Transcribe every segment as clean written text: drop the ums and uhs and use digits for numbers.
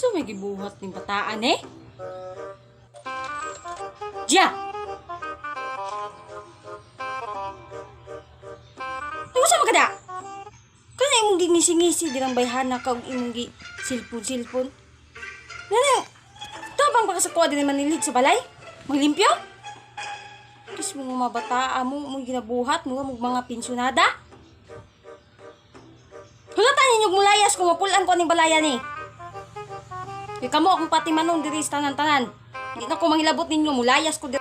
Unsa may gibuhat ning bataan eh? Gia! Unsa man kada? Kana imong gingisi-ngisi dirang bayhana ka ug imong gi silpon-silpon. Nana, tabang pa ka sa kuha din manilhig sa balay? Maglimpyo? Kis mo nga mabataa mo, mo ginabuhat mo mo mga pensyonada. Hulatan ninyo mulayas kung mapulan ko aning balaya ni. Kay kamo akong pati manong diri sa tanan-tanan. Hindi na ko mangilabot ninyo, mulayas ko diri.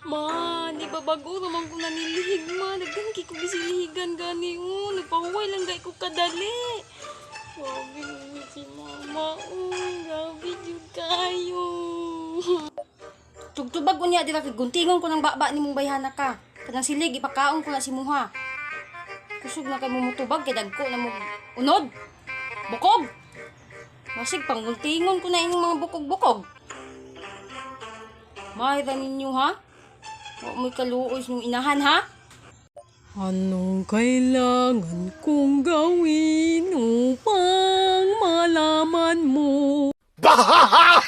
Ma, di ba bago naman ko nanilihig, ma? Daghan kay ko gisilihigan gani, oh. Nagpahuway lang gay ko kadali. Grabe mo si mama, oh. Grabe jud kayo. Tugtubag unya dira kay guntingon ko ng baba ni mong bayhana ka. Kanang silig ipakaon ko na si muha. Kusog na kay mo mutubag kay dagko na mo unod. Bukog. Masig pangguntingon ko na inyong mga bukog-bukog. Mahira ninyo ha? Wa mo'y kaluoy sa inyong inahan ha? Anong kailangan kong gawin upang malaman mo? Bah!